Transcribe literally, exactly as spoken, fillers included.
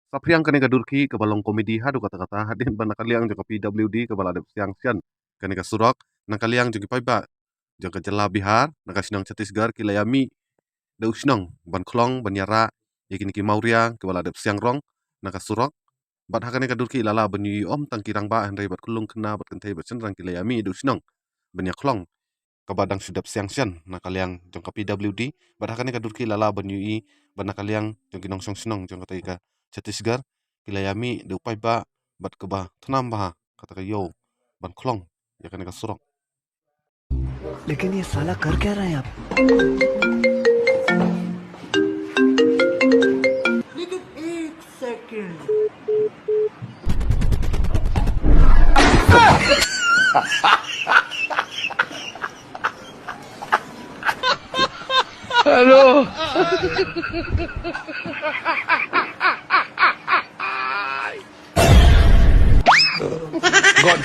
Saphriang kane ka dur khih kaba long komedi haduh katta katta hadien ba na ka liang jong ka P W D kaba la dep siang sian kane ka surok, na ka liang jong ki paidbah jong ka jylla Bihar, na ka shnong Chhattisgarh ki la ïa mih da u shnong ban khlong ban ïarah ïa kine ki mawria kiba la dep siang rong na ka surok. Bad ha kane ka dur khih la lah ban ïohi ym tang ki rangbah hynrei bad ki longkynnoh bad kynthei bad shynrang ki la ïa mih da u shnong ban ïa khlong kaba dang shu dep siang sian na ka liang jong ka P W D. Bad ha kane ka dur khih la lah ban ïohi ba na ka liang jong ki nongshong shnong jong kata ka Chhattisgarh ki la ïa mih da u paidbah bad kaba thnam bha kata ka ïew ban khlong ïa kane ka surok. लेकिन ये साला कर क्या रहा है यहाँ पे? लेकिन एक सेकंड। हेलो। गॉड।